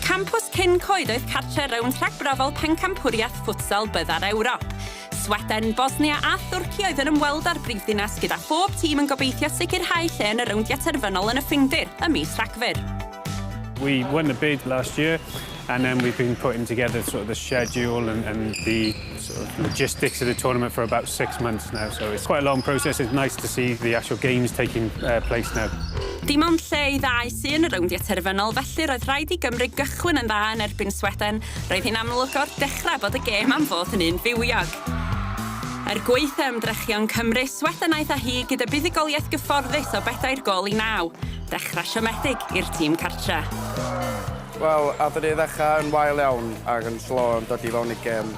Campws Cyn-coed oedd cartre rownd rhagbrofol Pencampwriaeth Ffwtsal Byddar Ewrop. Sweden, Bosnia a Thwrci oedd yn ymweld â'r brifddinas gyda phob tîm yn gobeithio sicrhau lle yn y rowndiau terfynol yn y Ffindir ym mis Rhagfyr. We won the bid last year and then we've been putting together sort of the schedule and, and the sort of logistics of the tournament for about six months now. So it's quite a long process. It's nice to see the actual games taking uh, place now. Dim ond lle i ddau sy yn y rowndiau terfynol, felly roedd rhaid i Gymru gychwyn yn dda yn erbyn Sweden. Roedd hi'n amlwg o'r dechrau bod y gêm am fod yn un fywiog. Er gwaetha ymdrechion Cymru, Sweden aeth â hi gyda buddugoliaeth gyfforddus o bedair gôl i naw. Dechrau siomedig i'r tîm cartre. Wel, athon ni ddechrau yn wael iawn ac yn slo yn dod i fewn i gêm.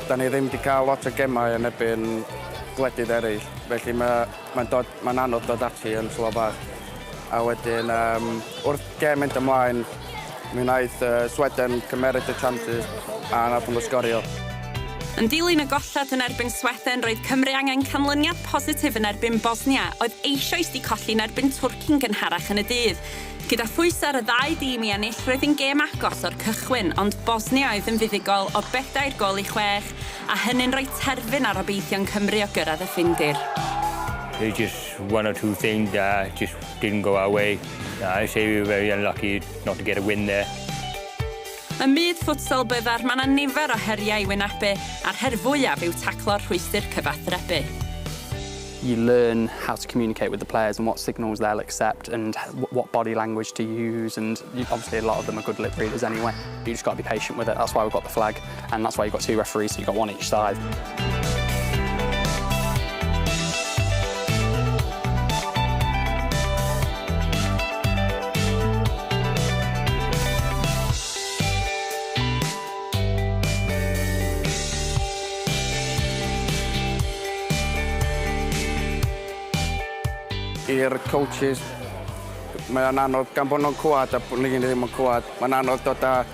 Da ni ddim wedi cael lot o gemau yn erbyn gwledydd eraill, felly mae, mae'n dod, mae'n anodd dod ati yn slo bach. A wedyn, um, wrth gêm mynd ymlaen, mi wnaeth uh, Sweden cymeryd y chances a nath nhw sgorio. Yn dilyn y golled yn erbyn Sweden, roedd Cymru angen canlyniad positif yn erbyn Bosnia, oedd eisoes 'di colli yn erbyn Twrci'n gynharach yn y dydd. Gyda phwysau ar y ddau dîm i ennill, roedd hi'n gêm agos o'r cychwyn, ond Bosnia oedd yn fuddugol o bedair gôl i chwech, a hynny'n rhoi terfyn ar obeithion Cymru o gyrraedd y Ffindir. There's just one or two things that just didn't go our way. I say we were very unlucky not to get a win there. Ym myd ffwtsal byddar, mae 'na nifer o heriau i wynebu, a'r her fwyaf yw taclo'r rhwystr cyfathrebu. You learn how to communicate with the players and what signals they'll accept and what body language to use and obviously a lot of them are good lip readers anyway. You just got to be patient with it. That's why we've got the flag and that's why you've got two referees, so you've got one each side. I'r coaches, mae o'n anodd gan bod nhw'n clywed a bod ni ddim yn clywed. Mae'n anodd dod â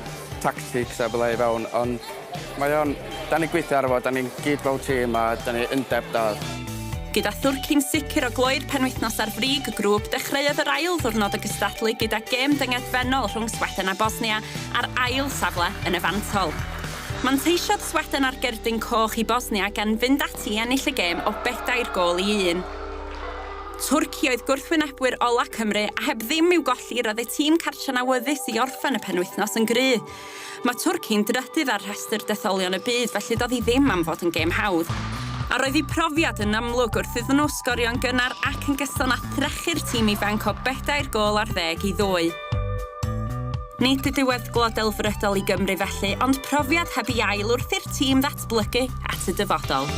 tactics a bethau i fewn, ond mae o'n... Da ni'n gweithio ar fo, da ni'n gyd fel tîm a da ni undeb da. Gyda Thwrci'n sicr o gloi'r penwythnos ar frig y grŵp, dechreuodd yr ail ddiwrnod o gystadlu gyda gêm dyngedfennol rhwng Sweden a Bosnia ar ail safle yn y fantol. Manteisiodd Sweden ar gerdyn coch i Bosnia gan fynd ati i ennill y gêm o bedair gôl i un. Twrci oedd gwrthwynebwyr ola Cymru a heb ddim i'w golli roedd eu tîm cartre'n awyddus i orffen y penwythnos yn gry'. Mae Twrci'n drydydd ar rhestr detholion y byd felly doedd hi ddim am fod yn gêm hawdd. A roedd eu profiad yn amlwg wrth iddyn nhw sgorio'n gynnar ac yn gyson a threchu'r tîm ifanc o bedair gôl ar ddeg i ddwy. Nid y diweddglo delfrydol i Gymru felly, ond profiad heb ei ail wrth i'r tîm ddatblygu at y dyfodol.